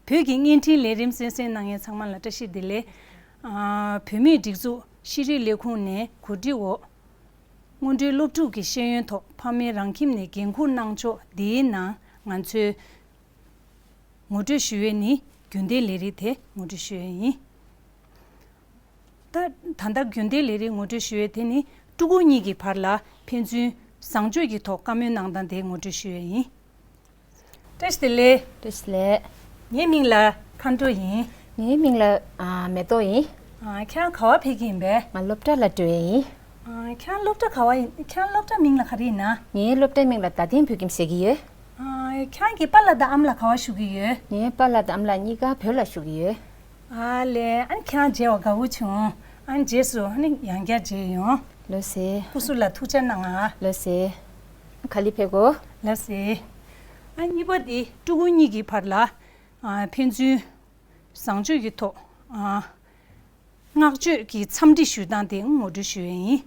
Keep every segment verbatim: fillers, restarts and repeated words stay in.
བོད་ཀྱི་བརྙན་འཕྲིན་ལས་རིམ་གསན་གཟིགས་གནང་མཁན་ཚང་མ་ལ་བཀྲ་ཤིས་བདེ་ལེགས། ཨ། བོད་མིའི་སྒྲིག་འཛུགས་ཤེས་རིག་ལས་ཁུངས་ནས་གོ་སྒྲིག་འོག་སྔོན་འགྲོའི་སློབ་ཕྲུག་གི་ཤེས་ཡོན་ཐོག་ཕ་མའི་རང་ཁྱིམ་ནས་འགན་འཁུར་གནང་ཕྱོགས་འདིའི་ནང་ང་ཚོས་ངོ་སྤྲོད་ཞུ་ཡས་ནི། རྒྱུན་ལྡན་ལས་རིགས་དེ་ངོ་སྤྲོད་ཞུ་ཡས་ཡིན། ད་ད་ལྟ་རྒྱུན་ལྡན་ལས་རིགས་ངོ་སྤྲོད་ཞུ་ཡས་དེ་ནི། ཕྲུ་གུ་གཉིས་ཀྱི་བར་ལ་ཕན་ཚུན་བཟང་སྤྱོད་ཀྱི་ཐོག་བཀའ་མོལ་གནང་སྟངས་དེ་ངོ་སྤྲོད་ཞུ་ཡས་ཡིན། བཀྲ་ཤིས་བདེ་ལེགས། བཀྲ་ཤིས་བདེ་ལེགས། ངའི་མིང་ལ་མཁའ་འགྲོ་ཡིན། ངའི་མིང་ལ་ཨ་མེ་ཏོག་ཡིན། ཨ། ཁྱེད་རང་ག་བ་ཕེབས་ཀྱི་ཡིན་པས། ང་སློབ་གྲྭ་ལ་འགྲོ་ཡས་ཡིན། ཨ། ཁྱེད་རང་སློབ་གྲྭ་ག་བ་ཡིན། ཁྱེད་རང་སློབ་གྲྭ་མིང་ལ་ག་རེ་ཡིན་ན། ངའི་སློབ་གྲྭའི་མིང་ལ་རྡ་སྟེང་བོད་ཁྱིམ་ཟེར་གྱི་ཡོད། ཨ། ཁྱེད་རང་གི་པཱ་ལགས་དང་ཨ་མ་ལགས་ག་བ་བཞུགས་ཀྱི་ཡོད། ངའི་པཱ་ལགས་དང་ཨ་མ་ལགས་གཉིས་ཀ་བོད་ལ་བཞུགས་ཀྱི་ཡོད། ཨ་ལས། ཨ་ནི་ཁྱེད་རང་མཇལ་བ་དགའ་བོ་བྱུང་། ཨ་ནི་རྗེས་སུ་ཨ་ནི་ཡང་བསྐྱར་མཇལ་ཡོང་། ལགས་སེ། སྐུ་གཟུགས་ལ་ཐུགས་ཅག་གནང་ང་། ལགས་སེ། ག་ལེར་ཕེབས་གོ། ལགས་སེ། ཨ། གཉིས་པ་འདི་ཕྲུ་གུ་གཉིས་ཀྱི་བར་ལ་ཨ་ཕན་ཚུན་བཟང་སྤྱོད་ཀྱི་ཐོག་ཨ་བསྔགས་བརྗོད་ཀྱི་འཚམས་འདྲི་ཞུ་སྟངས་དེ་ངོ་སྤྲོད་ཞུ་ཡས་ཡིན།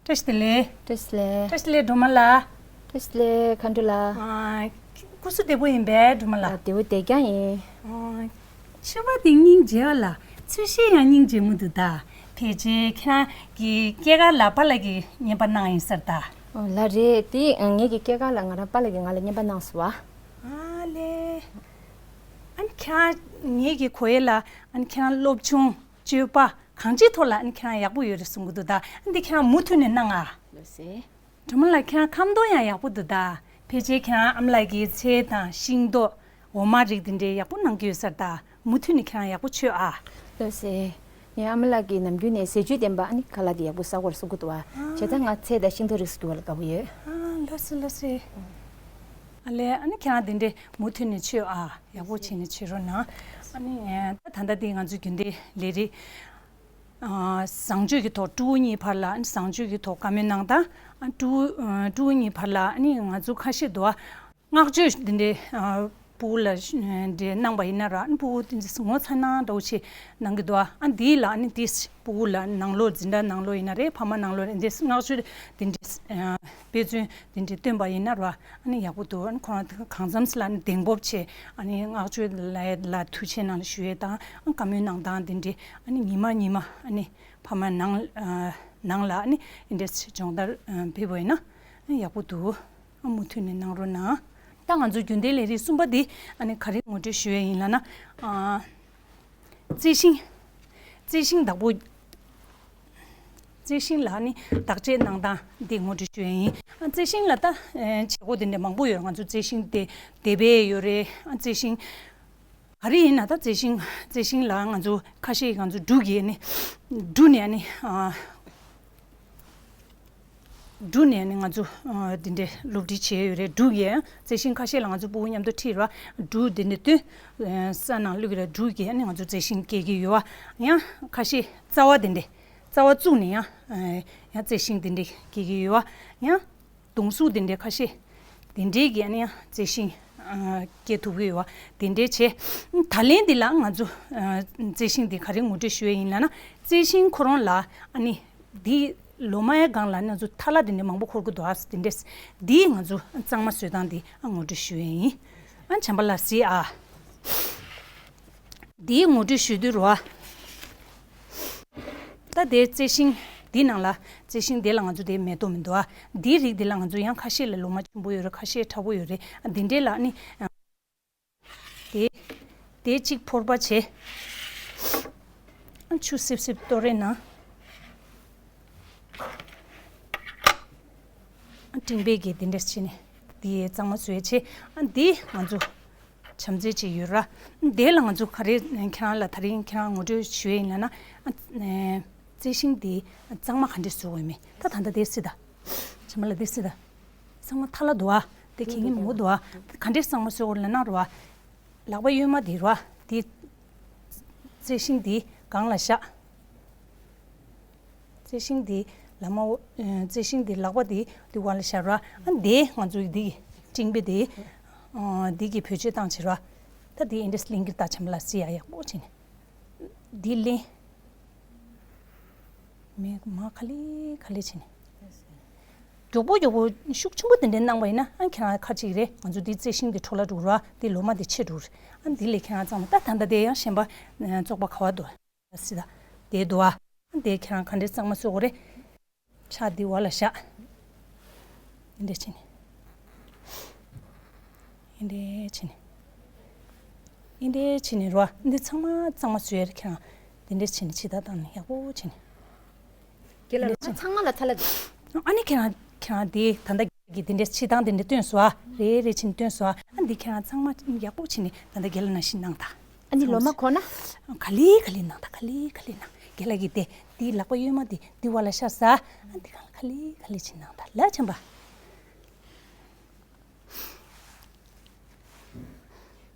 བཀྲ་ཤིས་བདེ་ལེགས། བཀྲ་ཤིས་བདེ་ལེགས། བཀྲ་ཤིས་བདེ་ལེགས་སྒྲོལ་མ་ལགས། བཀྲ་ཤིས་བདེ་ལེགས་མཁའ་འགྲོ་ལགས། ཨ། སྐུ་གཟུགས་བདེ་པོ་ཡིན་པས་སྒྲོལ་མ་ལགས། ཨ། བདེ་པོ་བདེ་རྐྱང་ཡིན། ཨ། ཕྱུ་པ་དེ་སྙིང་རྗེ་བ་ལ། ཚུལ་ཤིང་ཡང་སྙིང་རྗེ་མོ་འདུག་ད། ཕལ་ཆེར་ཁྱེད་རང་གི་སྐྱེས་སྐར་ལ་པཱ་ལགས་ཀྱིས་རྔན་པ་གནང་ཡིན་ས་རེད་ད། ཨོ་ལགས་རེད། དེ་ངེད་ཀྱི་སྐྱེས་སྐར་ལ་ང་རང་པཱ་ལགས་ཀྱིས་ང་ལ་རྔན་པ་གནང་སོང་བ། ཨ་ལས། ཨ་ནི་ཁྱེད་རང་ངེད་ཀྱི་གོ་ཡས་ལ། ཨ་ནི་ཁྱེད་རང་སློབ་སྦྱོང་། སྤྱོད་པ་གང་ཅིའི་ཐོག་ལ་ཨ་ནི་ཁྱེད་རང་ཡག་པོ་ཡོད་རེད་གསུང་གི་འདུག་ད། ཨ་ནི་འདི་ཁྱེད་རང་མུ་མཐུད་ནས་གནང་ཨ། ལགས་སེ། སྒྲོལ་མ་ལགས། ཁྱེད་རང་ཁམས་སྡོང་ཡང་ཡག་པོ་འདུག་ད། ཕལ་ཆེར་ཁྱེད་རང་ཨ་མ་ལགས་ཀྱིས་ཚལ་དང་ཤིང་ཏོག་འོ་མ་རིགས་དེ་འདྲའི་ཡག་པོ་གནང་གི་ཡོད་ས་རེད་ད། མུ་མཐུད་ནས་ཁྱེད་རང་ཡག་པོ་བྱོས་ཨ། ལགས་སེ། ངའི་ཨ་མ་ལགས་ཀྱིས་ནམ་རྒྱུན་ནས་ཟས་བཅུད་ལྡན་པ་ཨ་ནི་ཁ་ལག་དེ་ཡག་པོ་ཟ་དགོས་རེད་གསུང་གི་འདུག་བ། བྱས་ཙང་ང་ཚལ་དང་ཤིང་ཏོག་རིགས་སུ་འགྱུར་བ་ལ་དགའ་པོ་ཡོད། ཨ། ལགས་སེ་ལགས་སེ། ཨ་ལས། ཨ་ནི་ཁྱེད་རང་དེ་འདྲའི་མུ་མཐུད་ནས་བྱོས་ཨ། ཡག་པོ་བྱས་ནས་བྱེད་རོགས་གནང་། ཨ་ནི་ད་ལྟ་འདི་ང་ཚོའི་རྒྱུན་ལྡན་ལས་རིགས། ཨ། བཟང་སྤྱོད་ཀྱི་ཐོག་ཕྲུ་གུ་གཉིས་བར་ལ་བཟང་སྤྱོད་ཀྱི་ཐོག་བཀའ་མོལ་གནང་སྟངས། ཨ། ཕྲུ་གུ་ཨ། ཕྲུ་གུ་གཉིས་བར་ལ་ཨ་ནི་ང་ཚོ་ཁ་ཤས་འདུག་ཨ། བསྔགས་བརྗོད་འདི་འདྲའི་ཨ། ཕྲུ་གུ་ལ་འདྲ་གནང་པ་ཡིན་ན་ར། ཨ་ནི་ཕྲུ་གུ་དེ་ཚོ་ངོ་ཚ་ན་འདྲ་བོ་ཆེ་གནང་གི་འདུག་ཨ། ཨ། འདི་ལ་ཨ་ནི་དེ་ཕྲུ་གུ་ལ་ནང་ལོགས། འཛིན་གྲྭ་ནང་ལོགས་ཡིན་ན་རེད། ཕ་མ་ནང་ལོགས་རེད། འདི་བསྔགས་བརྗོད་འདི་འདྲའི་ཨ། དཔེ་མཚོན་འདི་འདྲའི་བཏོན་པ་ཡིན་ན་ར། ཨ་ནི་ཡག་པོ་འདུག་ཨ་ནི་ཁོ་རང་གང་འཚམས་ལ་ཨ་ནི་གདེང་སྤོབས་ཆེ། ཨ་ནི་བསྔགས་བརྗོད་ལ་ལ་ཐུགས་རྗེ་ཆེ་གནང་ཞུ་ཡས་དང་། ཨ། བཀའ་མོལ་གནང་སྟངས་འདི་འདྲའི་ཨ་ནི་ཉི་མ་ཉི་མ་ཨ་ནི་ཕ་མ་ནང་ཨ། ནང་ལ་ཨ་ནི་འདི་འདྲའི་སྦྱོང་བརྡར་ཨ། ཕེབས་པ་ཡིན་ན་ཨ་ནི་ཡག་པོ་འདུག་ཨ། མུ་མཐུད་ནས་གནང་རོགས་གནང་། ད་ང་ཚོ་རྒྱུན་ལྡན་ལས་རིགས་གསུམ་པ་འདི་ཨ་ནི་ག་རེ་ངོ་སྤྲོད་ཞུ་ཡས་ཡིན་ལབ་ན། ཨ། རྩི་ཤིང་། རྩི་ཤིང་བདག་པོ། རྩི་ཤིང་ལ་ཨ་ནི་བདག་གཅེས་གནང་སྟངས་འདི་ངོ་སྤྲོད་ཞུ་ཡས་ཡིན། ཨ། རྩི་ཤིང་ལ་ད་ཨ། བྱེད་སྒོ་འདི་འདྲ་མང་པོ་ཡོད་རེད། ང་ཚོ་རྩི་ཤིང་དེ་དེ་བས་ཡོད་རེད། ཨ། རྩི་ཤིང་ག་རེ་ཡིན་ན། ད་རྩི་ཤིང་། རྩི་ཤིང་ལ་ང་ཚོ་ཁ་ཤས་ང་ཚོ་འབྲུ་གིས་ཨ་ནི། འབྲུ་ནས་ཨ་ནི། ཨ། འབྲུ་ནས་ཨ་ནི་ང་ཚོ་ཨ། འདི་འདྲའི་སློབ་ཁྲིད་བྱས་ཡོད་རེད། འབྲུ་གིས། རྩི་ཤིང་ཁ་ཤས་ལ་ང་ཚོ་ཕྲུ་གུ་མཉམ་དུ་ཁྲིད་ར། འབྲུ་འདི་འདྲ་བཏོན། ཨ། ས་ནང་བླུགས་ར། འབྲུ་གིས་ཨ་ནི་ང་ཚོ་རྩི་ཤིང་སྐྱེ་གི་ཡོད་པ། ཡང་ཁ་ཤས་རྩ་བ་འདི་འདྲ། རྩ་བ་བཙུགས་ནས་ཡང་། ཨ། ཡང་རྩི་ཤིང་འདི་འདྲ་སྐྱེ་གི་ཡོད་པ། ཡང་། སྡོང་གཟུགས་དེ་འདྲའི་ཁ་ཤས་དེ་འདྲའི་གི་ཨ་ནི་ཡང་རྩི་ཤིང་ཨ། སྐྱེ་ཐུབ་ཀྱི་ཡོད་པ་དེ་འདྲའི་བྱས། ད་ལན་འདི་ལ་ང་ཚོ་ཨ། རྩི་ཤིང་འདི་ག་རེ་ངོ་སྤྲོད་ཞུ་ཡས་ཡིན་ལབ་ན། རྩི་ཤིང་ཁོ་རང་ལ་ཨ་ནི་འདི་ལོ་མའི་སྒང་ལ་ང་ཚོ་ཐལ་བ་དེ་འདྲའི་མང་པོ་འཁོར་གྱི་འདུག་ཨ། དེ་འདྲས། འདི་ང་ཚོ་གཙང་མ་བཟོ་སྟངས་འདི་ཨ། ངོ་སྤྲོད་ཞུ་ཡས་ཡིན། ཨ། བྱམས་པ་ལགས་གཟིགས་ཨ། འདིའི་ངོ་སྤྲོད་ཞུ་དུས་རོ། ད་དེ་རྩི་ཤིང་འདི་ནང་ལ། རྩི་ཤིང་འདི་ལ་ང་ཚོ་དེ་མེ་ཏོག་མི་འདུག་ཨ། འདིའི་རིགས་འདི་ལ་ང་ཚོ་ཡང་ཁ་ཤས་ལ་ལོ་མ་ཆེན་པོ་ཡོད་རེད། ཁ་ཤས་ཕྲ་བོ་ཡོད་རེད། ཨ། འདི་འདྲའི་ལ་ནི། དེ་དེ་གཅིག་ཕོར་པ་བྱས། ཨ། ཆུ་སིབ་སིབ་གཏོར་རེ་ན། སྤྲིན་པས་ཀྱི་དེ་འདྲས་བྱས་ནས་དེ་གཙང་མ་བཟོས་བྱས། ཨ། འདི་ང་ཚོ་བྱམས་བརྩེ་ཅིག་ཡོད་ར། དེ་ལ་ང་ཚོ་ག་རེ་ཁྱེད་རང་ལ་དེ་རིང་ཁྱེད་རང་ངོ་སྤྲོད་ཞུ་ཡས་ཡིན་ལབ་ན། ཨ། རྩི་ཤིང་དེ་གཙང་མ་ག་འདྲས་བཟོ་དགོས་མིན། ད་ད་ལྟ་དེ་སྲིད་ད། བྱམས་པ་ལགས་དེ་སྲིད་ད། གཙང་མ་ཐལ་བ་འདུག་ཨ། དེ་གད་སྙིགས་མང་པོ་འདུག་ཨ། ག་འདྲས་གཙང་མ་བཟོ་དགོས་ལབ་ན་ར། ལག་པ་གཡོན་མ་དེ་ར། དེ་རྩི་ཤིང་དེ་སྒང་ལ་བཞག་རྩི་ཤིང་འདི་ལག་མ། ཨ། རྩི་ཤིང་འདི་ལག་པ་འདི་འདི་བར་ལ་བཞག་ར། ཨ། འདི་ང་ཚོའི་འདི་སྤྲིན་པས་འདི། ཨ། འདི་གི་བེད་སྤྱོད་བཏང་བྱས་ར། ད་འདི་འདི་འདྲས་ལིང་གིར་ད་བྱམས་ལ་སི་ཡ་ཡག་པོ་བྱས་ནས། འདི་ལིང་། མེ་མ་ག་ལེ་ག་ལེ་བྱས་ནས། མགྱོགས་པོ་མགྱོགས་པོ་ཤུགས་ཆེན་པོ་དེ་འདྲའི་གནང་པ་ཡིན་ན་ཨ་ཁྱེད་རང་ཁ་ཅིག་རེད། ང་ཚོ་འདི་རྩི་ཤིང་འདི་འཕྲོ་བརླག་འགྲོ་གི་རེད་བ། འདི་ལོ་མ་འདི་ཆད་འགྲོ་གི་རེད། ཨ་འདི་ལས་ཁྱེད་རང་གཙང་མ་ད་ད་ལྟ་དེ་ཡང་གཞན་པ་བཙོག་པ་ག་བ་འདུག་སི་ད་དེ་འདུག་ཨ། ཨ་འདི་ཁྱེད་རང་ག་འདྲས་གཙང་མ་བཟོ་དགོས་རེད། ཕྱག་འདི་འོག་ལ་བཞག་འདི་འདྲས་བྱས་ནས། འདི་འདྲས་བྱས་ནས། འདི་འདྲས་བྱས་ནས་རོ། འདི་ཚང་མ་གཙང་མ་བཟོས་ཡ་རེད་ཁྱེད་རང་། འདི་འདྲས་བྱས་ནས་ཕྱི་ད་བཏང་ནས་ཡག་པོ་བྱས་ནས། རྒན་ལགས། འདི་འདྲས་བྱས་ནས། ཚང་མ་ལ་ཚ་ལ་འདུག་ཨ་ནི་ཁྱེད་རང་ཁྱེད་རང་འདི་ད་ལྟ་གི་འདི་འདྲས་ཕྱི་ད་འདི་འདྲས་སྟོན་སོང་ཨ། རེ་རེ་བྱས་ནས་སྟོན་སོང་ཨ། ཨ་འདི་ཁྱེད་རང་ཚང་མ་ཡག་པོ་བྱས་ནས་ད་ལྟ་རྒན་ལགས་ནང་བཞིན་གནང་ད། ཨ་ནི་ལོ་མ་གོ་ན། ག་ལེ་ག་ལེ་གནང་ད། ག་ལེ་ག་ལེ་གནང་། རྒན་ལགས་ཀྱིས་དེ་འདི་ལག་པ་གཡོན་མ་འདི་འདི་བ་ལ་ཤར་ས། ཨ་འདི་གང་ལ་ག་ལེ་ག་ལེ་བྱས་གནང་ད་ལ་ཆམ་པ།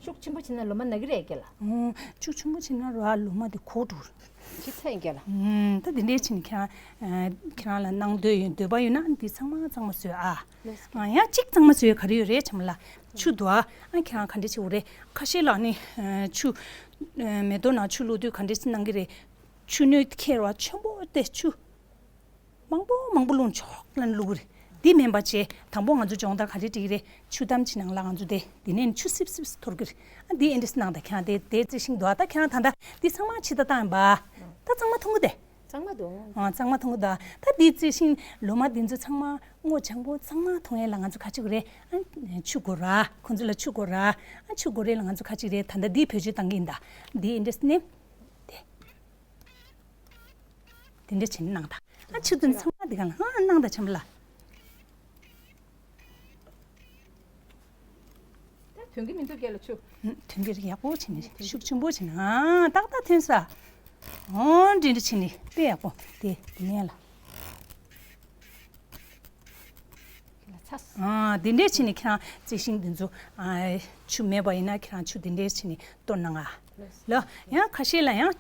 ཤུགས་ཆེན་པོ་བྱས་ན་ལོ་མ་ན་གི་རེད་རྒན་ལགས། ཨོ། ཤུགས་ཆེན་པོ་བྱས་ན་ར་ལོ་མ་འདི་གོ་འགྲོ། ཅི་ཚ་ཡིན་རྒན་ལགས། ཨུམ། ད་འདི་འདྲས་བྱས་ནས་ཁྱེད་རང་ཨ་ཁྱེད་རང་ལ་གནང་འདོད་ཡོད་འདོད་པ་ཡོད་ན་འདི་ཚང་མ་གཙང་མ་བཟོས་ཨ། ལགས་སོ། ཨ་ཡང་གཅིག་གཙང་མ་བཟོས་ག་རེ་ཡོད་རེད་ཆམ་ལ། ཆུ་འདུག་ཨ། ཨ་ཁྱེད་རང་ག་འདྲས་བྱེད་དགོས་རེད། ཁ་ཤས་ལ་ནི་ཨ་ཆུ་ཨ་མེ་ཏོག་ནང་ཆུ་བླུགས་དུས་ག་འདྲས་གནང་གི་རེད། ཆུ་སྣོད་ཁྱེར་བ་ཆེན་པོ་དེ་ཆུ། མང་པོ་མང་པོ་བླུགས་ཆོག་ལབ་བླུགས་རེད། འདི་མིན་པ་བྱས་དང་པོ་ང་ཚོ་སྦྱོང་བརྡར་ག་རེ་སྒྲིག་རེད། ཆུ་དམ་ཕྱི་ནང་ལ་ང་ཚོ་དེ་འདི་ནས་ཆུ་སིབ་སིབ་འཐོར་གི་རེད། ཨ་འདི་ཨེ་འདྲས་གནང་ད་ཁྱེད་རང་དེ་དེ་རྩི་ཤིང་འདུག་ད་ཁྱེད་རང་ད་ད་འདི་ཚང་མ་ཕྱི་ད་བཏང་ཡིན་པ། ད་གཙང་མ་མཐོང་གི་དེ། གཙང་མ་འདུག་ཨ་གཙང་མ་མཐོང་གི་འདུག་ད་འདི་རྩི་ཤིང་ལོ་མ་འདི་ཚོ་ཚང་མ་སྔོ་ལྗང་པོ་གཙང་མ་མཐོང་ཡས་ལ་ང་ཚོ་ག་ཅིག་རེད། ཨ་ཆུ་དགོས་ར་ཁོང་ཚོ་ལ་ཆུ་དགོས་ར། ཨ་ཆུ་དགོས་རེད་ལ་ང་ཚོ་ག་ཅིག་རེད། ད་ད་འདི་བེད་སྤྱོད་བཏང་གི་ཡིན་ད། འདི་ཨེ་འདྲས་ནས་དེ། དེ་འདྲ་བྱས་ནས་གནང་དང་། ཨ་ཆུ་དུང་ཚང་མ་འདི་ག་ལ་ཨ་གནང་དང་བྱམས་ལ། ད་ཐོན་གི་མི་འདུག་རྒན་ལགས་ཆུ། ཐོན་གི་རིགས་ཡག་པོ་བྱས་ནས་ཤུགས་ཆེན་པོ་བྱས་ནས་ཨ་ཏག་ཏག་ཐོན་ས། ཨོ་འདི་འདྲ་བྱས་ནས་དཔེ་ཡག་པོ་དེ་དེ་ནས་ལ། ལ་ཚ། ཨ་དེ་འདྲས་བྱས་ནས་ཁྱེད་རང་རྩི་ཤིང་འདི་ཚོ་ཨ་ཆུ་མེད་པ་ཡིན་ན་ཁྱེད་རང་ཆུ་དེ་འདྲས་བྱས་ནས་གཏོར་གནང་ཨ། ལོ། ཡང་ཁ་ཤས་ལ་ཡང་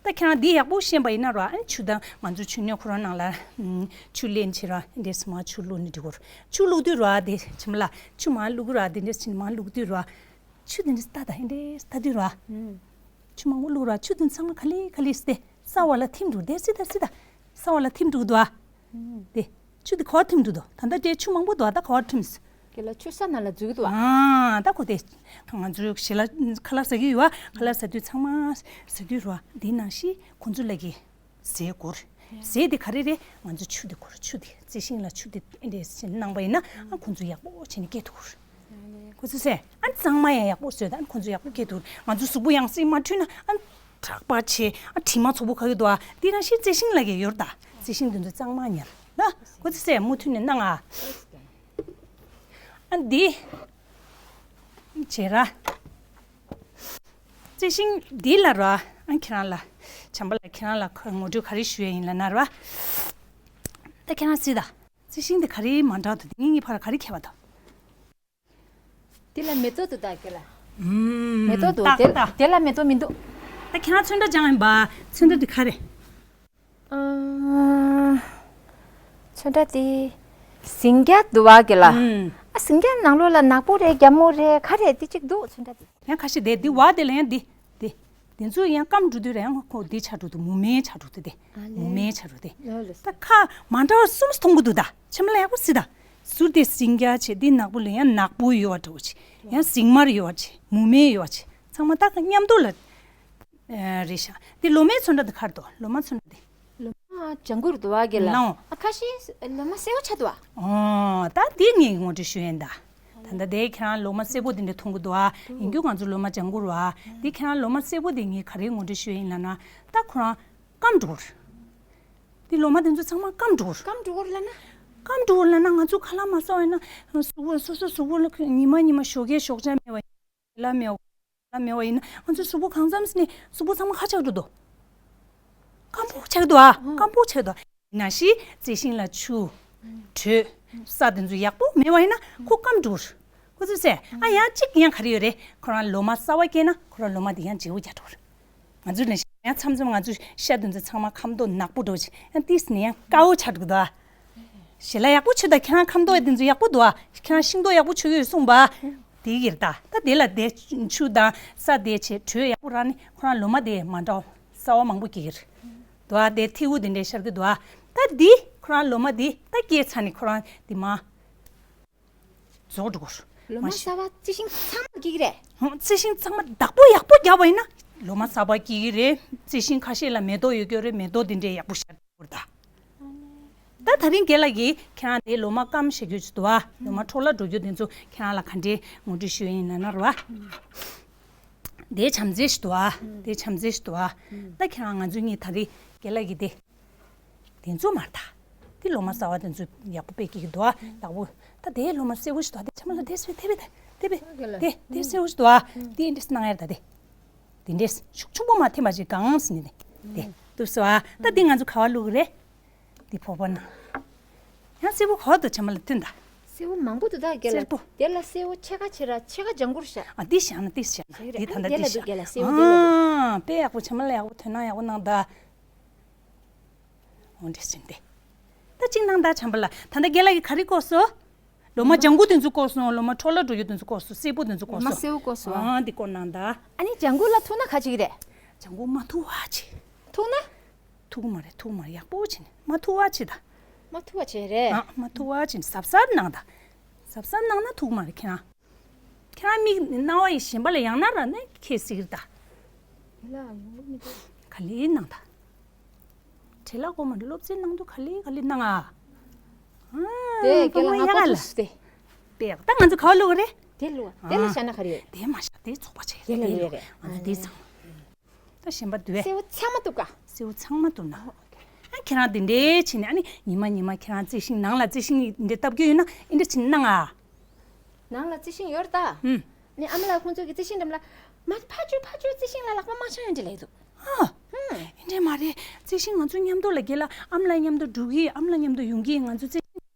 ད་ཁྱེད་རང་འདི་ཡག་པོ་ཤེས་པ་ཡིན་ན་ར་ཨ་ཆུ་དང་ང་ཚོ་ཆུ་སྣོད་ཁོ་རང་ནང་ལ་ཆུ་ལེན་བྱེད་ར་འདྲས་མ་ཆུ་བླུགས་ནས་འགྲིག་གོ། ཆུ་བླུགས་དུས་ར་དེ་བྱེད་མ་ལ་ཆུ་མ་བླུགས་ར་དེ་འདྲས་བྱས་ནས་མ་བླུགས་དུས་ར་ཆུ་དེ་འདྲས་ལྟ་ད་འདྲས་ལྟ་དུས་ར། ཆུ་མང་པོ་བླུགས་ར་ཆུ་དེ་ཚང་མ་ག་ལེ་ག་ལེ་སྟེ་ས་བ་ལ་ཐིམ་འགྲོ་དེ་སི་ད་སི་ད་ས་བ་ལ་ཐིམ་འགྲོ་དུ་ཨ། དེ་ཆུ་དེ་ག་བར་ཐིམ་འགྲོ་དོ། ད་ལྟ་དེ་ཆུ་མང་པོ་འདུག་ཨ། ད་ག་བར་ཐིམ་སི། དེ་ལ་ཆུ་ས་ནང་ལ་འཛུལ་གི་འདུག་ཨ། ཨ་ད་ཁོ་དེ་ང་ཚོ་ཞེ་ལ་ཁ་ལག་ཟ་གི་ཡོད་ཨ། ཁ་ལག་ཟ་དུས་ཚང་མ་ཟ་དུས་རོ་དེ་ནང་བཞིན་ཁོ་ཚོ་ལ་གི་ཟས་སྐོར་ཟས་དེ་ག་རེ་རེད། ང་ཚོ་ཆུ་དེ་སྐོར་ཆུ་དེ་རྩི་ཤིང་ལ་ཆུ་དེ་ཨེ་འདྲས་གནང་པ་ཡིན་ན་ཨ་ཁོ་ཚོ་ཡག་པོ་བྱས་ནས་སྐྱེ་ཐུབ་གོ། ཁོ་ཚོ་ཟས་ཨ་གཙང་མ་ཡང་ཡག་པོ་བཟོས་ད་ཨ་ཁོ་ཚོ་ཡག་པོ་སྐྱེ་ཐུབ། ང་ཚོ་གཟུགས་པོ་ཡང་སྲིད་མ་འཁྲུད་ན་ཨ་དྲག་པ་བྱས་ཨ་དྲི་མ་ཚོགས་པོ་ག་གི་འདུག་ཨ། དེ་ནང་བཞིན་རྩི་ཤིང་ལ་གི་ཡོད་ད། རྩི་ཤིང་དེ་ཚོ་གཙང་མ་ཉར་ལ་ཁོ་ཚོ་ཟས་མུ་མཐུད་ནས་གནང་ཨ། ཨ་འདི་བྱེད་ར། རྩི་ཤིང་འདི་ལ་ར་ཨ་ཁྱེད་རང་ལ་བྱམས་པ་ལ་ཁྱེད་རང་ལ་ངོ་སྤྲོད་ག་རེ་ཞུ་ཡ་ཡིན་ལབ་ན་ར། ད་ཁྱེད་རང་སྲིད་ད། རྩི་ཤིང་འདི་ག་རེ་མ་འདྲ་འདུག་འདི་གཉིས་གཉིས་བར་ག་རེ་ཁྱད་པར་འདུག་དེ་ལ་མེ་ཏོག་ཏུ་བདག་གི་ལ། ཨུམ། མེ་ཏོག་ཏུ་ཏག་དེ་ཏག་དེ་ལ་མེ་ཏོག་མི་འདུག་ད་ཁྱེད་རང་ཚོན་ཁྲ་སྦྱངས་ཡིན་པ། ཚོན་ཁྲ་འདི་ག་རེ། ཨ། ཚོན་ཁྲ་དེ། ཟིང་སྐྱ་འདུག་བ་གི་ལ། ཨུམ། ཨ་ཟིང་སྐྱ་ནང་ལོགས་ལ་ནག་པོ་རེད་རྒྱ་མོ་རེད་ག་རེ་དེ་གཅིག་འདུག་ཚོན་ཁྲ་དེ། ཡང་ཁ་ཤས་དེ་འདི་བ་དེ་ལ་ཡང་འདི་འདི། འདི་ཚོ་ཡང་སྐམ་འགྲོ་དུས་ར་ཡང་ཁོ་འདི་ཆགས་འགྲོ་དུས་མུ་མེན་ཆགས་འགྲོ་དུས་དེ། ཨ་ལེ། མུ་མེན་ཆགས་འགྲོ་དེ། ལོ་ལོ། ད་ཁ་མ་འདྲ་བ་གསུམ་མཐོང་གི་འདུག་ད་ཆམ་ལ་ཡག་པོ་སྲིད་ད། ཟུར་དེ་ཟིང་སྐྱ་བྱས་འདི་ནག་པོ་ལ་ཡང་ནག་པོ་ཡོད་བ་འདྲ་བོ་བྱས་ཡང་ཟིང་དམར་ཡོད་བ་བྱས་མུ་མེན་ཡོད་བ་བྱས་ཚང་མ་ད་མཉམ་དུ་ལ་རེད་ཤག་འདི་ལོ་མའི་ཚོན་ཁྲ་འདི་གར་དོ་ལོ་མ་ཚོན་ཁྲ་འདི། ལོ་མ་ལྗང་གུ་རུ་འདུག་བ་གི་ལ། ལའོ། ཨ་ཁ་ཤས་ལོ་མ་སེར་བོ་ཆགས་འདུག་བ། ཨོ་ད་འདི་ངས་ངོ་སྤྲོད་ཞུ་ཡིན་ད། ད་ལྟ་དེ་ཁྱེད་རང་ལོ་མ་སེར་པོ་དེ་འདྲ་མཐོང་གི་འདུག་ཨ། ཡིན་རྒྱུ་ང་ཚོ་ལོ་མ་ལྗང་གུ་རུ་ཨ། དེ་ཁྱེད་རང་ལོ་མ་སེར་པོ་དེ་ངས་ག་རེ་ངོ་སྤྲོད་ཞུ་ཡིན་ལབ་ན། ད་ཁོ་རང་སྐམ་འགྲོ་གི་རེད། དེ་ལོ་མ་དེ་ཚོ་ཚང་མ་སྐམ་འགྲོ་གི་རེད། སྐམ་འགྲོ་གི་རེད་ལབ་ན། སྐམ་འགྲོ་གི་རེད་ལབ་ན་ང་ཚོ་ཁ་ལག་མ་ཟ་བ་ཡིན་ན་གཟུགས་པོ་སོ་སོ་གཟུགས་པོ་ལ་ཉི་མ་ཉི་མ་ཞོགས་ཀས་ཞོགས་ཇ་མེད་པ་ཡིན་ལ་མེད་པ། ལ་མེད་པ་ཡིན་ན་ང་ཚོ་གཟུགས་པོ་གང་འཚམ་ནས་གཟུགས་པོ་ཚང་མ་ཁ་ཆག་འགྲོ་འདུག་སྐམ་པོ་ཆགས་འདུག་ཨ། སྐམ་པོ་ཆགས་འདུག་ཡིན་ན་ཞིག་རྩི་ཤིང་ལ་ཆུ། དྲོད། ས་དེ་ཚོ་ཡག་པོ་མེད་པ་ཡིན་ན་ཁོ་སྐམ་འགྲོ་གི་རེད། ཁོ་ཚོས་ཟེར་ཨ་ཡང་གཅིག་ཡང་ག་རེ་ཡོད་རེད། ཁོ་རང་ལོ་མ་གསར་པ་སྐྱེས་ན་ཁོ་རང་ལོ་མ་དེ་ཡང་བརྗེ་པོ་རྒྱག་འགྲོ་གི་རེད། ང་ཚོ་ནས་ཡང་མཚམས་མཚམས་ང་ཚོ་ཤ་དེ་ཚོ་ཚང་མ་ཁམ་ཏོག་ནག་པོ་འགྲོ་ཅིག་ཡང་ཏིས་ནས་ཡང་དཀར་པོ་ཆགས་འགྲོ་གི་འདུག་ཨ། ཞལ་ལག་ཡག་པོ་མཆོད་ད་ཁྱེད་རང་ཁམ་ཏོག་དེ་ཚོ་ཡག་པོ་འདུག་ཨ། ཁྱེད་རང་ཤིང་ཏོག་ཡག་པོ་མཆོད་ཀྱི་ཡོད་གསུངས་པ། དེ་ཡིར་ད་ད་དེ་ལ་དེ་ཆུ་དང་ས་དེ་བྱས་དྲོད་ཡག་པོ་རག་ནི་ཁོ་རང་ལོ་མ་དེ་མ་འདྲ་གསར་པ་མང་པོ་སྐྱེ་གི་རེད། འདུག་ཨ་དེ་ཐིའུ་དེ་འདྲའི་ཤར་གི་འདུག་ཨ། ད་འདི་ ཁོ་རང་ལོ་མ་འདི་ད་སྐྱེས་ཚར་ནས་ཁོ་རང་འདི་མ་རྫོགས་འགྲོ་གི་རེད། ལོ་མ་མ་གཞི་གསར་པ་རྩི་ཤིང་ཚང་མ་སྐྱེ་གི་རེད། ཧོ། རྩི་ཤིང་ཚང་མ་བདག་པོ་ཡག་པོ་བརྒྱབ་པ་ཡིན་ན་ལོ་མ་གསར་པ་སྐྱེ་གི་རེད། རྩི་ཤིང་ཁ་ཤས་ལ་མེ་ཏོག་ཡོད་ཀྱི་རེད། མེ་ཏོག་འདི་འདྲའི་ཡག་པོ་ཤར་གྱི་རེད་ད། ད་ད་རིང་རྒན་ལགས་ཀྱིས་ཁྱེད་རང་དེ་ལོ་མ་སྐམ་བཞག་རྒྱུ་ཅིག་འདུག་ཨ། ལོ་མ་འཕྲོ་བརླག་འགྲོ་རྒྱུ་དེ་ཚོ་ཁྱེད་རང་ལ་ག་འདྲའི་ངོ་སྤྲོད་ཞུ་ཡིན་ན་ན་རེད་བ། དེ་བྱམས་བརྩེ་ཞིག་འདུག་ཨ། དེ་བྱམས་བརྩེ་ཞིག་འདུག་ཨ། ད་ཁྱེད་རང་ང་ཚོ་གཉིས་ད་རིང་རྒན་ལགས་ཀྱིས་དེ། དེ་ཚོ་མར་ད། དེ་ལོ་མ་གསར་པ་དེ་ཚོ་ཡག་པོ་དཔེ་སྐྱེ་གི་འདུག་ཨ། བདག་པོ། ད་དེ་ལོ་མ་སེར་པོ་ཞིག་འདུག་ཨ། དེ་ཆ་མ་ལ་དེ་སེ་དེ་བས་དེ་བས་དེ་དེ་སེར་པོ་ཞིག་འདུག་ཨ། དེ་འདྲས་སྣང་ཡར་ད་དེ། དེ་འདྲས་ཤུགས་ཆུང་པོ་མ་ཐེམ་པ་ཅིག་གང་སི་ནི་དེ། དེ་ཏུ་སོ་ཨ། ད་དེ་ང་ཚོ་ག་བ་བླུག་རེད། དེ་ཕོར་པ་ནང་། ཡང་སེར་པོ་ག་བ་དུ་ཆ་མ་ལ་ཐོན་ད། སེར་པོ་མང་པོ་འདུག་ད་རྒན་ལགས། སེར་པོ། དེ་ལ་སེར་པོ་ཕྱེད་ཀ་ཕྱེད་ར་ཕྱེད་ཀ་ལྗང་གུར་བཞག་ཨ། དེ་བཞག་ན་དེ་བཞག་ན་དེ་ད་ལྟ་དེ་ལ་འདུག་རྒན་ལགས། སེར་པོ་དེ་ལ་འདུག་ཨ། དཔེ་ཡག་པོ་ཆ་མ་ལ་ཡག་པོ་ཐོན་ན་ཡག་པོ་གནང་ད། འོ་འདྲས་ཟིན་ཏེ། ད་གཅིག་གནང་ད་བྱམས་པ་ལགས། ད་ལྟ་རྒན་ལགས་ཀྱིས་ག་རེ་བཀོད་སོང་། ལོ་མ་ལྗང་གུ་དེ་ཚོ་བཀོད་སོང་། ལོ་མ་འཕྲོ་བརླག་འགྲོ་རྒྱུ་དེ་ཚོ་བཀོད་སོང་། སེར་པོ་དེ་ཚོ་བཀོད་ལོ་མ་སོང་། སེར་པོ་བཀོད་སོང་། ཨ་འདི་བཀོད་གནང་ད། ཨ་ནི་ལྗང་གུ་ལ་ཐུག་ན་ག་བྱེད་ཀྱི་རེད། ལྗང་གུ་མ་ཐུག་པ་བྱེད། ཐུག་ན། ཐུག་མ་རེད། ཐུག་མ་རེད། ཡག་པོ་བྱེད་ནས་མ་ཐུག་པ་བྱེད་ད། མ་ཐུག་པ་བྱེད་རེད། ཨ་མ་ཐུག་པ་བྱེད་ནས་གཟབ་གཟབ་གནང་ད། གཟབ་གཟབ་གནང་ན་ཐུག་མ་རེད་ཁྱེད་རང་། ཁྱེད་རང་མིག་རྣ་བ་ཡི་གཞན་པ་ལ་ཡང་ན་ར་ནས་ཁྱེད་ཟིག་རེད་ད། ལ་ཡོང་གི་མི་འདུག་ག་ལེ་གནང་ད། བྲེལ་ལ་གོ་མ་རེད། སློབ་ཚན་གནང་དུས་ག་ལེ་ག་ལེ་གནང་ཨ། དེ་རྒན་ལགས་ང་ཀོ་ཐུག་སྟེ། དཔེ་ཡག་ད་ང་ཚོ་ག་བ་བླུག་གི་རེད། དེ་བླུག་དེ་ལ་བཞག་ན་ག་རེ་ཡོད། དེ་མ་བཞག་དེ་ཚོགས་པ་བྱས་དེ་ལ་ཡོད་རེད། ང་ཚོ་དེ་ཚང་། ད་གཞན་པ་འདུག་གས། སེར་པོ་ཚང་མ་འདུག་ག་སེར་པོ་ཚང་མ་འདུག་ན། ཨ་ཁྱེད་རང་དེ་འདྲའི་བྱས་ནས་ཨ་ནི་ཉི་མ་ཉི་མ་ཁྱེད་རང་རྩི་ཤིང་ནང་ལ་རྩི་ཤིང་འདི་བཏབ་རྒྱུ་ཡོད་ན་ཨེ་འདྲ་བྱས་ནས་གནང་ཨ། ནང་ལ་རྩི་ཤིང་ཡོད་རེད་ད། ཨུམ། ནི་ཨ་མ་ལགས་ཁོང་ཚོ་གི་རྩི་ཤིང་འགྲམ་ལ། མ་ཕར་ཚུར་ཕར་ཚུར་རྩི་ཤིང་ལ་ལག་པ་མ་འཆང་ཡང་འདྲ་ལེགས་འདུག་ཨ། ཨུམ། ཨེ་འདྲ་མ་རེད། རྩི་ཤིང་ང་ཚོ་མཉམ་དུ་ལ་རྒྱལ་ལ་ཨ་མ་ལགས་མཉམ་དུ་འགྲོ་གི་ཨ་མ་ལགས་མཉམ་དུ་ཡོང་གི་ང་ཚོ་རྩི་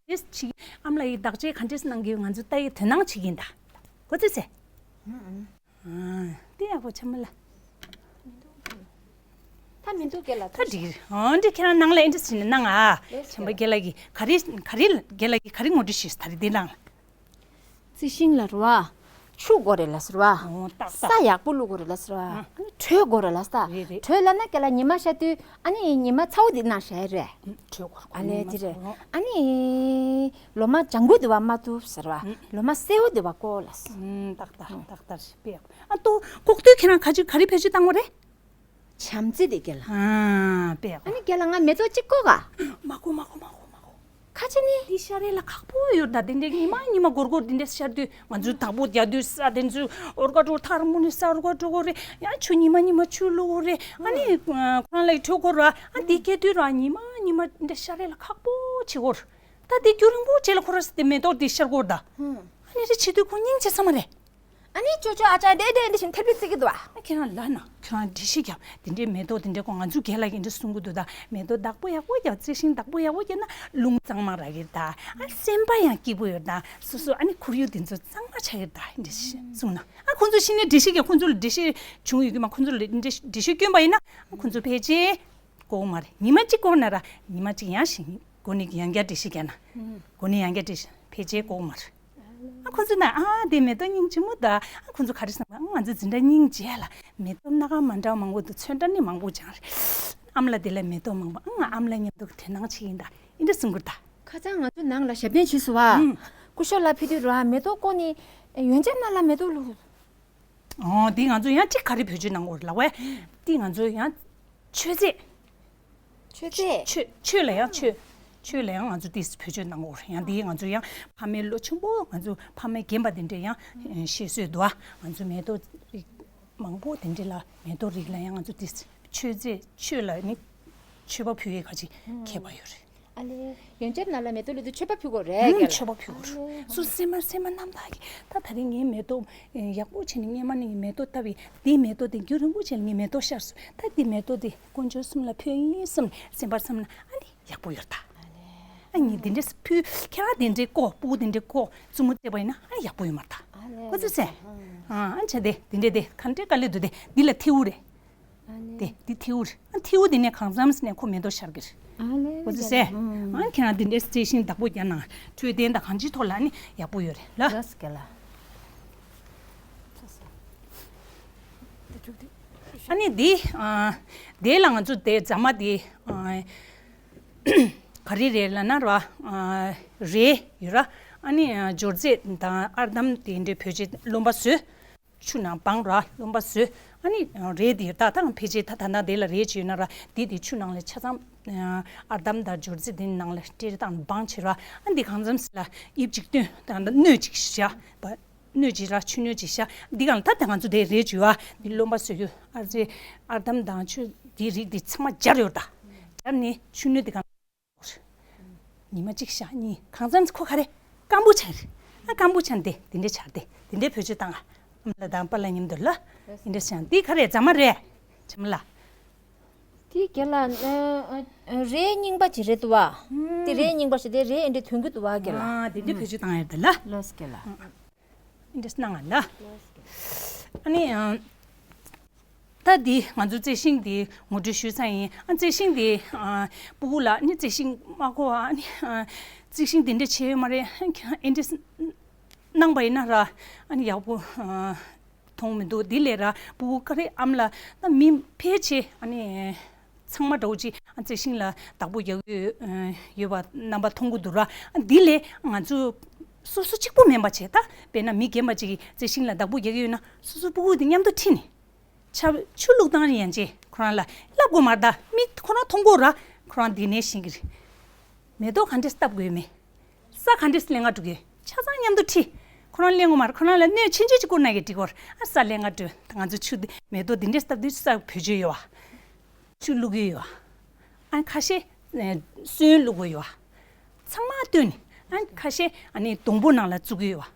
ཤིང་འདྲ་བྱེད་ཨ་མ་ལགས་ཡི་བདག་གཅེས་ག་འདྲས་གནང་གི་ང་ཚོ་ལྟ་ཡི་དོ་སྣང་བྱེད་ཀྱི་ཡིན་ད། གོ་ཚོད་ཚེ། ཨུམ་ཨུམ། ཨ། དེ་ཡག་པོ་ཆ་མ་ལ། ད་མི་འདུག་རྒན་ལགས། ད་འགྲིག་རེད། འོ་འདི་ཁྱེད་རང་ནང་ལ་ཨེ་འདྲ་ཟིན་ནས་གནང་ཨ། ལེས་ཆེན་པོ་རྒན་ལགས་ཀྱིས་ག་རེ་ག་རེ་རྒན་ལགས་ཀྱིས་ག་རེ་ངོ་སྤྲོད་ཞུས་ད་རེད་འདི་ནང་ལ། རྩི་ཤིང་ལ་རུ་བ། ཆུ་དགོས་རེད་ལ་ཟེར་བ། འོ་ཏག་ཏག་ས་ཡག་པོ་བླུག་དགོས་རེད་ལ་ཟེར་བ། ཨ། ཨ་ནི་དྲོད་དགོས་རེད་ལ་ས། རེད་རེད། དྲོད་ལ་ན་རྒན་ལགས་ཉི་མ་ཤར་དུས་ཨ་ནི་ཉི་མ་ཚ་བོ་འདི་ནང་ཤར་རེད། ཨ་དྲོད་དགོས་རེད། ཨ་ལས་འདི་རེད། ཨ་ནི། ལོ་མ་ལྗང་གུ་འདི་བ་མ་ཐུབ་ཟེར་བ། ལོ་མ་སེར་པོ་འདི་བ་བཀོག་ལ་ཟེར། ཏག་ཏག་ཏག་ཏག་རེད་པས། ཨ་ཏོ་ལྐོག་ཏུ་ཁྱེད་རང་ག་ཅི་ག་རེ་བེད་སྤྱོད་བཏང་བ་རེད། བྱམས་བརྩེ་དེ་རྒན་ལགས། ཨ་པས། ཨ་ནི་རྒན་ལགས་ང་མེ་ཏོག་གཅིག་བཀོག་ག་མ་བཀོག་མ་བཀོག་མ་བཀོག་མ་བཀོག་ཁ་ཆེ་ནི། འདི་ཤ་རེ་ལ་ཁག་པོ་ཡོད་ད། དེ་འདྲའི་ཉི་མ་ཉི་མ་སྒོར་སྒོར་དེ་འདྲའི་ཤར་དུས་ང་ཚོའི་བདག་པོ་རྒྱག་དུས་ས་དེ་ཚོའི་འོར་ཀ་འགྲོ་ཐར་མོ་ནི་ས་འོར་ཀ་འགྲོ་གོ་རེ། ཡང་ཆུ་ཉི་མ་ཉི་མ་ཆུ་བླུག་གོ་རེ། ཨ་ནི་ཁོ་རང་ལ་ཡི་འཕྲོད་གོ་ར། ཨ་འདི་སྐྱེ་དུས་ར་ཉི་མ་ཉི་མ་འདྲ་ཤ་རེ་ལ་ཁག་པོ་བྱེད་གོ་ར། ད་དེ་རྒྱུན་རིང་པོ་རྗེས་ལ་ཁོ་ར་སི་དེ་མེ་ཏོག་དེ་ཤར་གོ་ར་ད། ཨ་ནི་རེ་བྱེད་དུས་ཁོ་སྙིང་རྗེ་ས་མ་རེད། ཨ་ནི་ཅོ་ཅོ་ཨ་ཅག་དེ་དེ་འདི་བཞིན་ཐེར་པི་བརྩི་གི་འདུག་ཨ། ཨ་ཁྱེད་རང་ལ་ན་ཁྱེད་རང་འདྲི་ཤེས་ཀྱང་དེ་འདྲའི་མེ་ཏོག་དེ་འདྲའི་ཁོ་ང་ཚོ་རྒན་ལགས་ཀྱིས་འདྲ་གསུང་གི་འདུག་ད་མེ་ཏོག་བདག་པོ་ཡག་པོ་རྒྱག་རྩི་ཤིང་བདག་པོ་ཡག་པོ་རྒྱག་ན་རླུང་གཙང་མ་རག་གི་རེད་ད། ཨ་སེམས་པ་ཡང་སྐྱིད་པོ་ཡོད་ད། སོ་སོ་ཨ་ནི་ཁོར་ཡུག་དེ་ཚོ་གཙང་མ་ཆགས་ཡོད་ད་འདྲ་གསུང་ན། ཨ་ཁོ་ཚོ་གཞི་ནས་འགྲེལ་བཤད་ཀྱི་ཁོ་ཚོ་ལ་འགྲེལ་བཤད་བྱུང་ཡོད་ཀྱི་མ། ཁོ་ཚོ་ལ་འགྲེལ་བཤད་བསྐྱོན་པ་ཡིན་ན་ཨ་ཁོ་ཚོ་ཕལ་ཆེར་དགོས་མ་རེད། ཉི་མ་གཅིག་དགོས་ན་ར་ཉི་མ་གཅིག་ཡང་ཞིག་དགོས་ནི་ཡང་བསྐྱར་འགྲེལ་བཤད་བརྒྱབ་ན། དགོས་ནི་ཡང་བསྐྱར་འགྲེལ་བཤད་ཕལ་ཆེར་དགོས་མ་རེད། ཨ་ཁོ་ཚོ་ན་ཨ་དེ་མེ་ཏོག་སྙིང་རྗེ་མོ་ད། ཨ་ཁོ་ཚོ་ག་རེ་བསམ་པ། ཨ་ང་ཚོ་འཛིན་གྲྭ་སྙིང་རྗེ་ལ་མེ་ཏོག་སྣ་ཁ་མ་འདྲ་མང་པོ་འདུག་ཚོན་ཁྲ་ནི་མང་པོ་སྦྱངས་རེད། ཨ་མ་ལགས་དེ་ལ་མེ་ཏོག་མང་པོ། ཨ་ང་ཨ་མ་ལགས་མཉམ་དུ་དོ་སྣང་བྱེད་ཡིན་ད། ཨིན་འདྲ་གསུང་གི་རེད་ད། ཁ་སང་ང་ཚོ་ནང་ལ་ཞབས་བརྟན་བྱས་སོང་བ། ཨུམ། སྐུ་ཞབས་ལགས་ཕེབས་དུས་ར་མེ་ཏོག་བཀོག་ནི་ཡོན་ཆབ་ནང་ལ་མེ་ཏོག་བླུགས། ཨོ་དེ་ང་ཚོ་ཡང་གཅིག་ག་རེ་བེད་སྤྱོད་གནང་དགོས་རེད་ལབ་པས། དེ་ང་ཚོ་ཡང་མཆོད་རྫས། མཆོད་རྫས། མཆོད་མཆོད་ལ་ཡང་མཆོད། མཆོད་ལ་ཡང་ང་ཚོ་དེ་བེད་སྤྱོད་གནང་དགོས་རེད། ཡང་དེ་ང་ཚོ་ཡང་ཕ་མའི་ལོ་ཆེན་པོ་ང་ཚོ་ཕ་མའི་རྒན་པ་དེ་འདྲས་ཡང་བཤད་སྲོལ་འདུག་ཨ། ང་ཚོ་མེ་ཏོག་རིགས་མང་པོ་དེ་འདྲས་ལ་མེ་ཏོག་རིགས་ལ་ཡང་ང་ཚོ་དེ་མཆོད་རྫས། མཆོད་ལ་ནི་མཆོད་པ་ཕུལ་ཡས་ཁ་ཅིག་མཁས་པ་ཡོད་རེད། ཨ་ལེ། ཡོན་ཆབ་ནང་ལ་མེ་ཏོག་བླུགས་དུས་མཆོད་པ་ཕུལ་དགོས་རེད། ཨང་། མཆོད་པ་ཕུལ་དགོས་རེད། སོ་སེམས་མ་སེམས་མ་རྣམ་དག་གིས་ད་ད་རིང་ངའི་མེ་ཏོག་ཡག་པོ་བྱས་ནས་སྔོན་མ་ནས་ངས་མེ་ཏོག་བཏབ་པས། འདིའི་མེ་ཏོག་དེ་རྒྱུན་རིང་པོ་བྱས་ནས་ངའི་མེ་ཏོག་ཤར་སོང་། ད་འདི་མེ་ཏོག་དེ་དཀོན་མཆོག་གསུམ་ལ་ཕུལ་ཡིན་བསམ་ནས་སེམས་པར་བསམ་ན་ཨ་ནི་ཡག་པོ་ཡོད་ད། ཨ་ནི་འདི་འདྲས་ཕུལ། ཁྱེད་རང་འདི་འདྲས་བཀོག་སྤུ་གུ་འདི་འདྲས་བཀོག་བཙུན་མོ་བལྟས་པ་ཡིན་ན་ཨ་ཡག་པོ་ཡོད་མ་རེད་ད། ཨ་ལེ། ཁོ་ཚོས་ཟེར། ཨ་ཨ་བྱས་ཏེ་འདི་འདྲས་དེ་ག་འདྲས་དཀའ་ལས་འདུག་དེ་འདི་ལ་ཐེའུ་རེད། ཨ་ནི། དེ་དེ་ཐེའུ་རེད། ཨ་ཐེའུ་དེ་ནས་གང་འཚམས་ནས་ཁོ་མེ་ཏོག་ཤར་གི་རེད། ཨ་ལེ། འོ་ཙི་ཟེར། ཨ་ཁྱེད་རང་དེ་འདྲའི་རྩི་ཤིང་བདག་པོ་རྒྱག་ན་འཕྲོད་བསྟེན་དང་གང་ཅིའི་ཐོག་ལ་ནི་ཡག་པོ་ཡོད་རེད་ལ། རེད་ཀྱི་ལ། ཨ་ནི་དེ་ཨ་དེ་ལ་ང་ཚོ་དེ་རྫ་མ་དེ་ཨ་ ག་རེ་རེད་ལབ་ན་ར། ཨ། རས་ཡོད་ར། ཨ་ནི་ཨ། སྦྱོར་རྫས་དང་ཨར་འདམ་དེ་འདྲའི་བེད་སྤྱོད། རློན་པ་བཟོས། ཆུ་ནང་སྦངས་ར། རློན་པ་བཟོས། ཨ་ནི་ཨ། རས་དེ་ད་ལྟའང་ཕལ་ཆེར་ད་ད་ལྟ་དེ་ལ་རས་ཅིག་ཡོད་ན་ར། དེ་དེ་ཆུ་ནང་ལ་ཆ་ཚང་། ཨ། ཨར་འདམ་དང་སྦྱོར་རྫས་དེ་ནང་ལ་སྤྲད་བཏང་སྦངས་བྱས་ར། ཨ། འདི་གང་འཚམ་ཞིག་ལ་དབྱིབས་ཅིག་སྟོན། ད་ལྟ་སྣོད་ཅིག་བཞག་པ། སྣོད་ཅིག་ར། ཆུ་སྣོད་ཅིག་བཞག་འདི་གང་ལ་ད་ལྟ་ང་ཚོ་དེ་རས་ཅིག་ཡོད་ཨ། འདི་རློན་པ་བཟོས་རྒྱུ། ཨར་རྫས། ཨར་འདམ་དང་ཆུ་དེའི་རིགས་དེ་ཚང་མ་སྦྱར་ཡོད་ད། སྦྱར་ནས་ཆུ་སྣོད་དེ་གང་། ཉི་མ་གཅིག་ཞག་གཉིས། གང་འཚམ་ཁོ་ག་རེ་སྐམ་པོ་ཆགས་རེད། ཨ། སྐམ་པོ་ཆགས་འདི་འདི་འདྲས་ཆགས་ཏེ་འདི་འདྲས་བེད་སྤྱོད་བཏང་ཨ། ཨ་མ་ལགས་དང་པཱ་ལགས་མཉམ་དུ་ལ། འདི་འདྲས་ཆགས། འདི་ག་རེ་རྫ་མ་རེད། རྫ་མ་ལ། དེ་རྒན་ལགས། ཨ། ཨ། རས་རྙིང་པ་ཅིག་རེད་འདུག་བ། དེ་རས་རྙིང་པ་ཞིག་དེ་རས་འདི་འདྲས་ཐོན་གྱི་འདུག་བ་རྒན་ལགས། ཨ། འདི་འདྲས་བེད་སྤྱོད་བཏང་ཡོད་ད་ལ། ལགས་རྒན་ལགས། འདི་འདྲས་གནང་ང་ལ། ཨ་ནི་ཨ། ད་འདི་ང་ཚོ་རྩི་ཤིང་འདི་ངོ་སྤྲོད་ཞུས་ཚར་ཡིན། ཨ། རྩི་ཤིང་འདི་ཨ། སྤུ་གུ་ལ་ནི་རྩི་ཤིང་མ་དགོས་ཨ། ནི་ཨ། རྩི་ཤིང་འདི་འདྲས་བྱས་ཡོད་མ་རེད། ཨ། འདི་འདྲས་གནང་པ་ཡིན་ན་ར། ཨ་ནི་ཡག་པོ་ཨ། མཐོང་མི་འདུག་འདི་ལས་ར་སྤུ་གུ་ག་རེ་ཨ་མ་ལགས། ད་མི་ཕལ་ཆེར་ཨ་ནི་ཚང་མ་འདྲ་བོ་ཅིག་ཨ། རྩི་ཤིང་ལ་བདག་པོ་རྒྱག་གི་ཡོད་པ་རྣམ་པ་མཐོང་གི་འདུག་ར། ཨ། འདི་ལས་ང་ཚོ་སོ་སོ་གཅིག་པུ་མིན་པ་བྱས། ད་དཔེར་ན་མི་རྒན་པ་ཅིག་གིས་རྩི་ཤིང་ལ་བདག་པོ་རྒྱག་གི་ཡོད་ན་སོ་སོ་སྤུ་གུ་དེ་མཉམ་དུ་ཁྲིད་ནས། ཆ། ཆུ་བླུགས་སྟངས་ཡན་ཆད་ཁོ་རང་ལ་བསླབ་དགོས་མ་རེད་ད། མི་ཁོ་རང་མཐོང་གི་ཡོད་ར། ཁོ་རང་འདི་ནས་ཤེས་ཀྱི་རེད། མེ་ཏོག་ག་འདྲས་བཏབ་དགོས་མེད། ས་ག་འདྲས་ལེན་ག་འགྲོ་གི་ཡོད། ཆ་ཚང་མཉམ་དུ་ཁྲིད། ཁོ་རང་ལེན་དགོས་མ་རེད། ཁོ་རང་ལ་སྣོད་ཆུང་ཆུང་ཅིག་བསྐུར་ན་ཡང་འགྲིག་གི་རེད། ཨ། ས་ལེན་ག་འགྲོ། ད་ང་ཚོ་ཆུ་འདི་མེ་ཏོག་འདི་འདྲས་བཏབ་དུས་ས་བེད་སྤྱོད་ཡོད་བ། ཆུ་བླུག་གི་ཡོད་བ། ཨ། ཁ་ཤས་ཨ། སོན་བླུག་གི་ཡོད་བ། ཚང་མ་བཏོན་ནས། ཨ། ཁ་ཤས་ཨ་ནི་སྡོང་པོ་ནང་ལ་བཙུགས་ཀྱི་ཡོད་བ།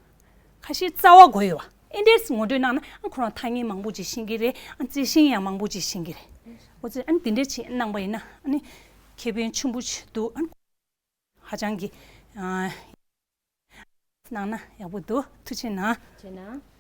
ཁ་ཤས་རྩ་བ་བགོས་ཡོད་བ། ཨེ་འདྲས་ངོ་སྤྲོད་གནང་ན་ཨ། ཁོ་རང་ཐ་སྙད་མང་པོ་ཅིག་ཤེས་ཀྱི་རེད། ཨ། རྩི་ཤིང་ཡང་མང་པོ་ཅིག་ཤེས་ཀྱི་རེད། འོ་ཙི། ཨ་ནི་འདི་འདྲས་ཅིག་གནང་པ་ཡིན་ན་ཨ་ནི་ཁེ་ཕན་ཆེན་པོ་ཅིག་འདུག་ཨ། ཧ་ཅང་གི་ཨ། གནང་ན་ཡག་པོ་འདུག་ཐུགས་རྗེ་གནང་། ཐུགས་རྗེ་གནང་།